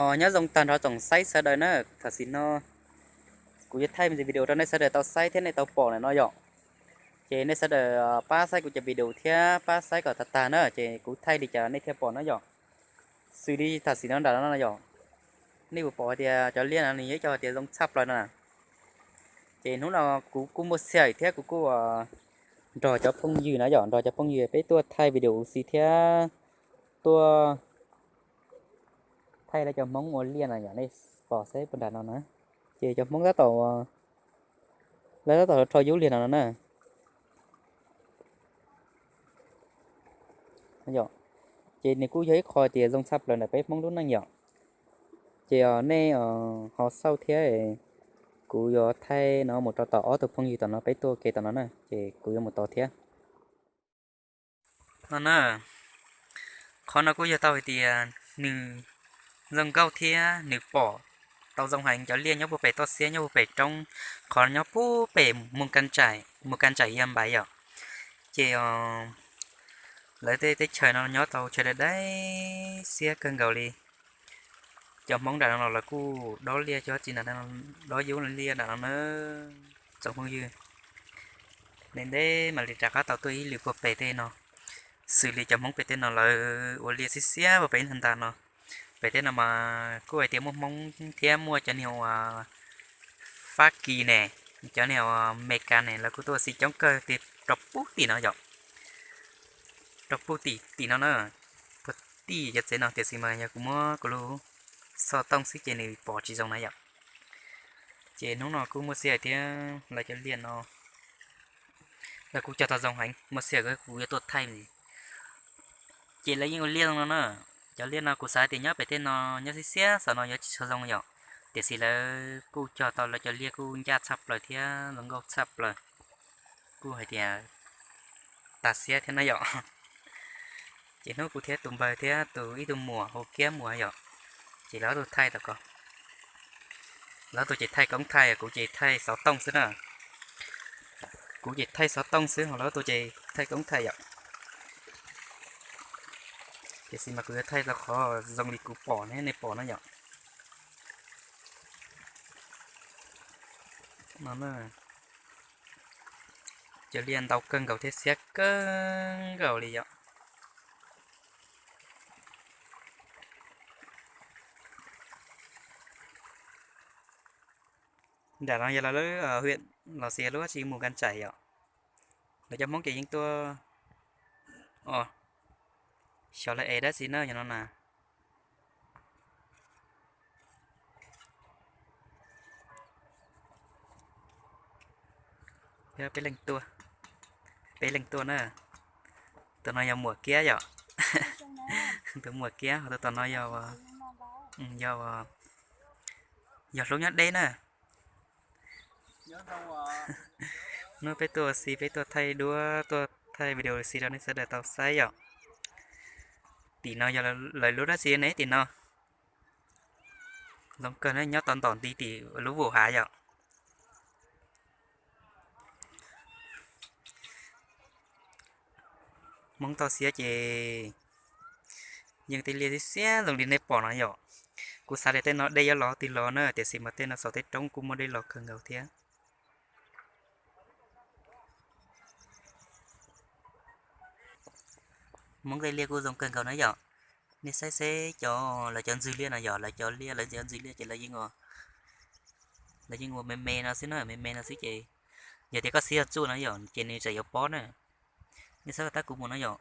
Nyob zoo tag nrho tsoom saib sawv daws na, tam sim no kuv yuav thaij video rau nej sawv daws tau saib thiab nej tau pom ntawm no yom. Ces nej sawv daws pab saib kuv cov video thiab pab saib kom tag tag na, ces kuv thaij li cas nej thiaj pom na yom. Xws li tam sim no nram no yom, nej puas pom hais tias cov liaj no nws yog ib co hais tias zoo tshaj plaws no na. Ces hnub no kuv kuj muaj sij hawm thiab kuv kuj nrog cov phooj ywg na yom, nrog cov phooj ywg peb tuaj thaij video ua si thiab tuaj thaij lawv cov Hmoob ua liaj no yom, nej pom seb puas nram no na. Ces cov Hmoob tab tom, lawv tab tom rho yub liag no no na. Ces nws kuj yog ib qho tias zoo tshaj plaws ntawm peb Hmoob lub neej yom. Ces nej ho xauj thiab, kuv yuav thaij no mus rau tom ob tug phooj ywg tom no peb tuaj ua ke tom no na, ces kuv yuav mus tos thiab. No na, qhov no kuj yog tau hais tias nws zoo nkauj thiab nws pom tau zoo heev cov liaj nyob puag pem toj siab nyob puag pem roob, qhov nyob puag pem mus ka ntsais yam npais yom. Ces lawv tej teb chaws no nyob tau chaw dai dai siab kawg nkaus li. Cov Hmoob nram no los lawv kuj dob liaj cov tsis nram, dob yub liaj nram no na, tsoom phooj ywg. Ntev ntev mam li rov qab tau tuaj ib lwm puag pem tej no. Xws li cov Hmoob pem tej no lawv ua liaj xiab xiab puag pem ib nta no. Pem tej no mas kuj hais tias muaj Hmoob thiab muaj cov niag uas Fab Kis ne, cov niag uas Mes Kas ne, lawv kuj tuaj ua si coob kawg rau puag tim no yom. Rau puag tim tim no na, puag tim cov tsev no, tiam sis mas yog kuv muab kuv lub xov tooj xwb ces nws pom tsis zoo na yom. Ces hnub no kuj muaj sij hawm thiab lawv cov liaj no lawv kuj cog tau zoo heev, muaj sij hawm kuv yuav tuaj thaij. Ces lawv yeej ua liaj no na. Cov liaj no kuv xav tias nyob pem tej no nyob xiab xiab xav no yuav tsis tshua zoo yom, tiam sis lawv kuj cog tau lawv cov liaj kuj ncaj tshaj plaws thiab zoo nkauj tshaj plaws, kuj hais tias tag siab thiab na yom. Ces hnub kuv thiab tus npawg thiab tus ib tug muam hu Kiab Muas yom, ces lawv ob tug thaij tom ko. Lawv ob tug ces thaij koob thaij, kuv ces thaij xov tooj xwb na. Kuv ces thaij xov tooj xwb ho lawv ob tug ces thaij koob thaij yom. Tiam sis mas kuv yuav thaij tau qhov zoo li kuv pom ne nej pom na yom. No na, cov liaj ntau kawg nkaus thiab xiab kawg nkaus li yom. Nram no yog lawv lub hwm los sis lub dab tsi mus ka ntsais yom. Lawv cov Hmoob ces yeej tuaj, o, xyov lawv ev dab tsi na yog no na. Yog peb leeg tuaj, peb leeg tuaj na. Tus no yog muam Kiab yom. Tus muam Kiab, tus tom no yog, yog, yog hlub nyob deb na. Hnub peb tuaj ua si, peb tuaj thaij duab, tuaj thaij video ua si rau nej sawv daws tau saib yom. Tim no yog lawv lub dab tsi ne tim no? Zoo kawg na, nyob tau ntom nti tim lub vum hav yom. Hmoob toj siab ces yeej tej liaj xiab xiab zoo li nej pom no yom. Kuv xav tias tej no dej yuav los twg los na, tiam sis mas tej no xaus tej roob kuj muaj dej los kawg nkaus thiab. Hmoob tej liaj kuj zoo kawg nkaus na yom. Nej saib seb cov, lawv cov ntxwg liaj no yom, lawv cov liaj, lawv cov ntxwg liaj ces lawv yeej ua, lawv yeej ua me me no xwb na, me me no xwb ces yog tias koj xiab txuj no yom ces nws tseem yuav pob na. Nej saib tab kuv mus no yom,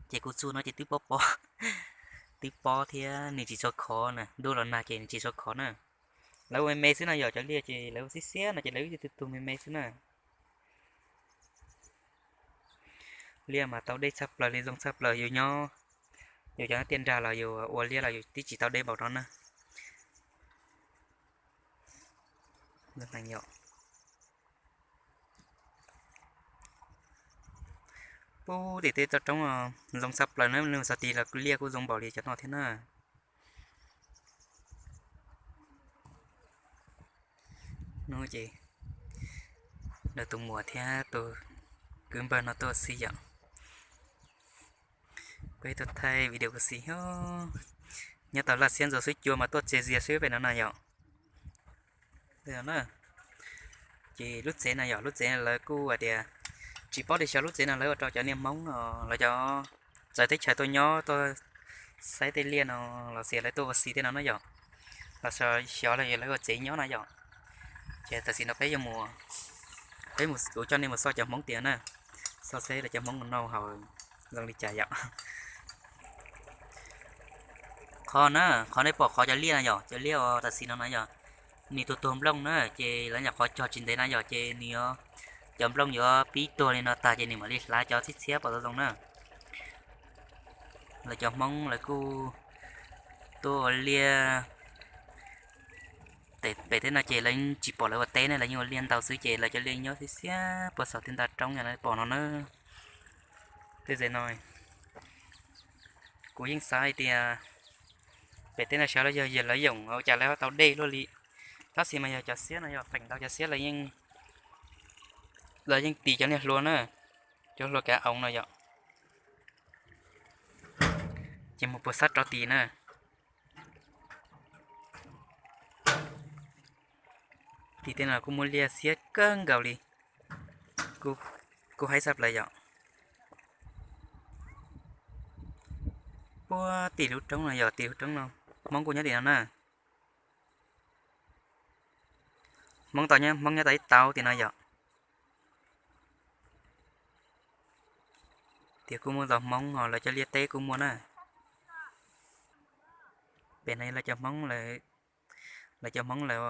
ces kuv txuj no ces twb pob pob, twb pob thiab nws tsis tshua khov na, ntuj los nag ces nws tsis tshua khov na. Lawv ua me me xwb no yom, cov liaj ces lawv ua xiab xiab no ces lawv ib tug tug me me xwb na. Liaj mas tau dej tshaj plaws li, zoo tshaj plaws, yus nyob, yus cov tiaj nrag los yus ua liaj los yus twb tsis tau dej npaum no na. Pub tim tej toj roob zoo tshaj plaws na, nws xov tis los liaj kuj zoo npaum li cov no thiab na. Hnub ces lawv tus muam thiab tus kwv npawg no tuaj ua si yom. Peb tuaj thaij video ua si os. Nyob tau laj xiab ntxuav xub cua mas tuaj txias zias xwb pem no na yom. Ces lub tsev no yom, lub tsev lawv kuj hais tias tsis paub tias xyov lub tsev no lawv ua rau cov niag Hmoob no, lawv cov txawv teb chaws tuaj nyob tuaj saib tej liaj no los sis lawv tuaj ua si tej no na yom. Los xyov lawv ua tsev nyob na yom. Ces tam sim no peb yuav mus, peb mus, kuv coj nej mus xauj cov Hmoob tias na, xauj seb lawv cov Hmoob no haus zoo li cas yom. Qhov na, qhov nej pom qhov cov liaj na yom, cov liaj uas tam sim no na yom, nws tuag tuag nplooj na, ces lawv nyuam qhuav cog tsis ntev na yom, ces nws yuav, cov nplooj yuav pib tuag li no tag ces nws mam li hlav cov txhib txhiab pom zoo zoo na. Lawv cov Hmoob lawv kuj tuaj ua liaj, pem teb no ces lawv tsis pom lawv ua teb ne, lawv yeej ua liaj ntau xwb ces lawv cov liaj nyob xiab xiab puag saum tej ntug roob yom, pom no na. Tej zaum no kuv yeej xav hais tias pem teb no xyov lawv yog yawg lawv yoom ua cas lawv tau dej luaj li. Tab sis mas yog cov xiab no yog feem ntau cov xiab lawv yeej, lawv yeej tis cov niag hlua na, cov hlua kav oov no yom, ces mus puag sab rov tis na. Tim tej no kuj muaj liaj xiab kawg nkaus li, kuj haib tshaj plaws yom. Puag tim lub roob no yog tim lub roob no, Hmoob kuj nyob tim no na. Hmoob tau, Hmoob nyob tau ib tau tim no yom. Tias kuj muaj ntau Hmoob ho lawv cov liaj teb kuj muaj na. Pem no lawv cov Hmoob lawv, lawv cov Hmoob lawv,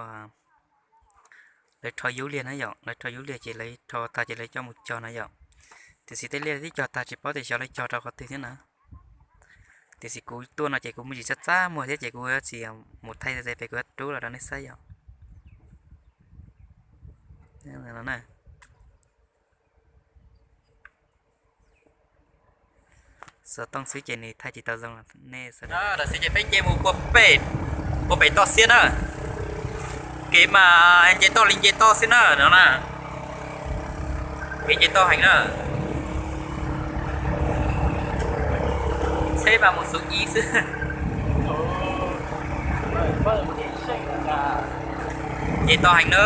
lawv rho yub liag na yom, lawv rho yub liag ces lawv rho tag ces lawv coj mus cog na yom. Tiam sis tej liaj twb cog tag tsis paub tias xyov lawv cog rau qhov twg thiab na. Tiam sis kuv tuaj no ces kuv muaj tsis txaj txaj muag thiab ces kuv tsis mus thaij pem, kuv rub los rau nej saib yom. Xov tooj xwb ces nws thaij tsis tau zoo, nej xwb ces peb nce mus puag pem, puag pem toj xiab na. Kev mas nce toj li nce toj xwb na no na. Kev nce toj heev na. Tsheb mas mus xuv ib xwb. Nce toj heev na.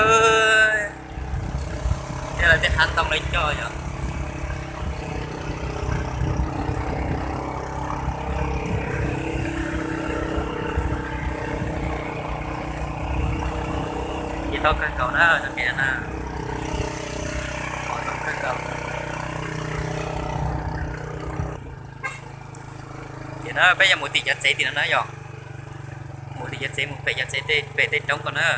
Thiab lawv tej hav ntoo lawv cog yom. Nce toj kawg nkaus na, zoo kev na. Qhov zoo kawg nkaus. Ces na peb yuav mus tim cov tsev tim no na yom. Mus tim cov tsev, mus pem cov tsev tej, pem tej roob ko na.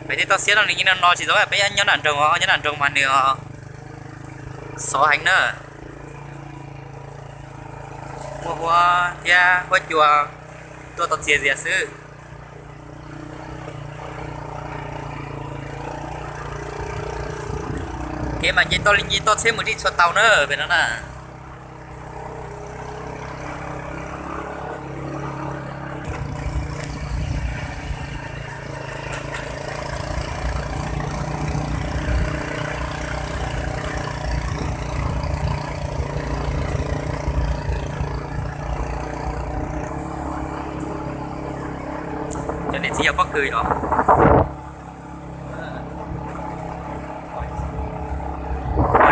Pem tej toj xiab no nws yeej no no tsis tau, peb nyob nram nroog os, nyob nram nroog mas nws xov heev na. Muaj huab thiab huab cua tuaj tau txias zias xwb. Kev mas nce toj li nce toj tsheb mus tsis tshua tau na pem no na. Cov niam txiv yog pob kws os.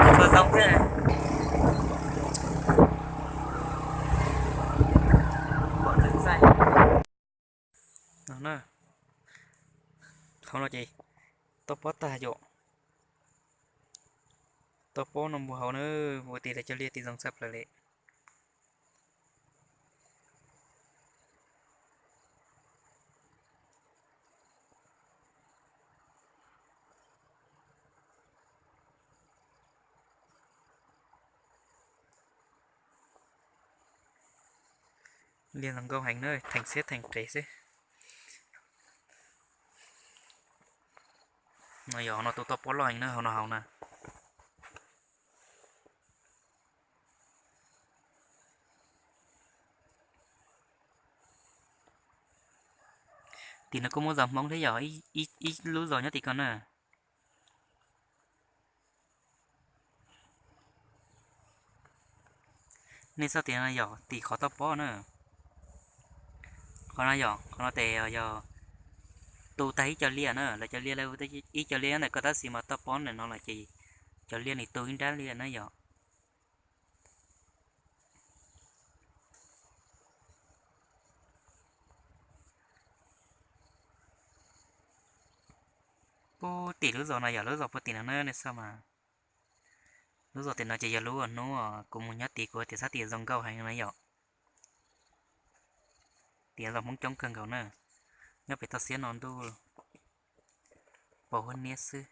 Txhua zoo thiab. Txaij, txaij. No na, qhov no ces toj pob tag yom. Toj pob no npuab hauv na, ua tim lawv cov liaj tim zoo tshaj plaws li. Liaj zoo nkauj heev na, theem siab theem qev xwb. No yog no tus toj pob loj heev na, hauv no hauv na. Tim no kuj muaj zos Hmoob thiab yog ib lub zos nyob tim ko na. Nej xauj tim no yog tim qhov toj pob na. Qhov no yom, qhov no tes yog tu tag ib co liaj na, lawv cov liaj lawv ib co liaj nyob ntawm ko tab sis mas toj pob ntawm no los ces cov liaj nws tu ib nrab liaj na yom. Puag tim lub zos no yog lub zos puag tim no na nej saib mas. Lub zos tim no ces yog lub hnub kuv mus nyob tid kuv tias xav tias zoo nkauj heev na yom. Tias zos Hmoob coob kawg nkaus na. Nyob pem toj siab no ntuj pos huab niab xwb.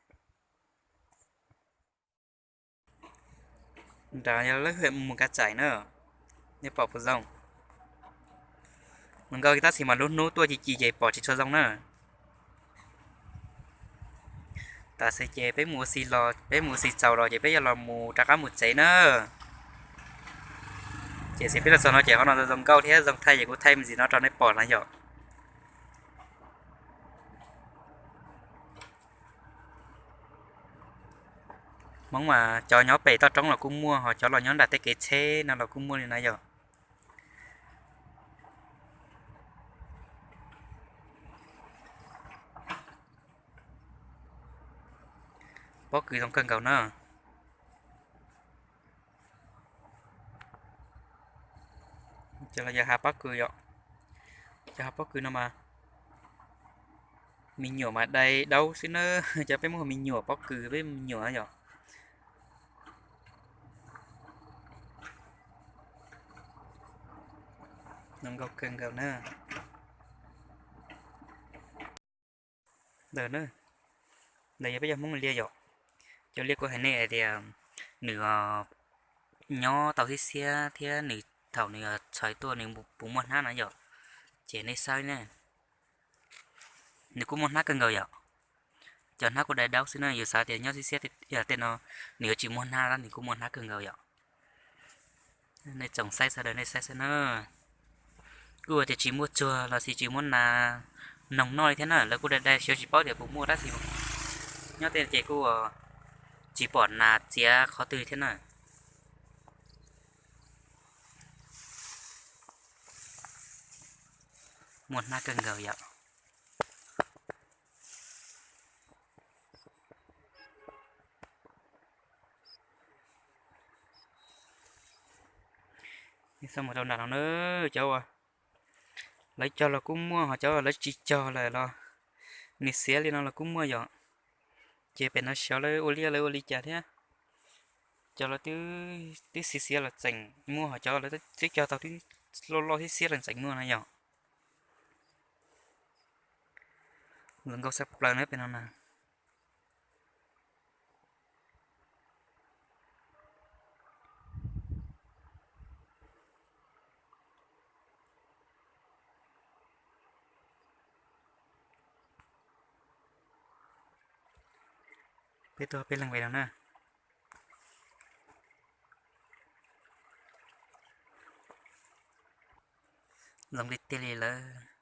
Nram yog lawv hwm mus Kav Tsaim na, nej pom puas zoo? Zoo nkauj tab sis mas lub hnub tuaj ci ci ces pom tsis tshua zoo na. Tam sim ces peb mus ua si los, peb mus ua si txaus los ces peb yuav los mus rov qab mus tsev na. Ces sim peb los txog no ces qhov no zoo nkauj thiab zoo thaij ces kuv thaij me ntsis no rau nej pom na yom. Hmoob mas cov nyob pem toj roob los kuj muaj, ho cov los nyob nram tej kev tsheb no los kuj muaj li na yom. Pob kws zoo kawg nkaus na. Cov los yog hav pob kws yom. Cov hav pob kws no mas me nyuam mas dai daub xwb na. Cov peb muab me nyuam pob kws peb me nyuam yom. Zoo nkauj kawg nkaus na. Ntawm na, ntawm yog peb cov Hmoob liaj yom. Cov liaj kuv hais nej hais tias nws nyob tau xiab xiab thiab nws thaum nws txhais tuaj nws puas muaj hnab na yom. Ces nej saib ne, nws kuj muaj hnab kawg nkaus yom. Cov hnab kuj dai daub xwb na, yus xav tias nyob xiab xiab tej no nws yuav tsis muaj hnab, nws kuj muaj hnab kawg nkaus yom. Nej tsoom saib sawv daws nej saib xwb na. Kuj tias tsis muaj tsuag los sis tsis muaj nas noog noj li thiab na, lawv kuj dai dai xyov tsis paub tias puas muaj tab sis nyob tej ces kuj tsis pom nas txiav qhov twg thiab na. Muaj hnab kawg nkaus yom. Mus rau nram no na, cov uas lawv cog los kuj muaj, ho cov lawv tsis cog lawm los nws xiav li no los kuj muaj yom. Ces pem no xyov lawv ua liaj lawv ua li cas thiab. Cov lawv twb xiav xiav los tseem muaj, ho cov lawv twb cog tau twb loj loj thiab xiab los tseem muaj na yom. Zoo nkauj tshaj plaws na pem no na. Peb tuaj peb leeg pem no na. Zoo li tiag li lawm.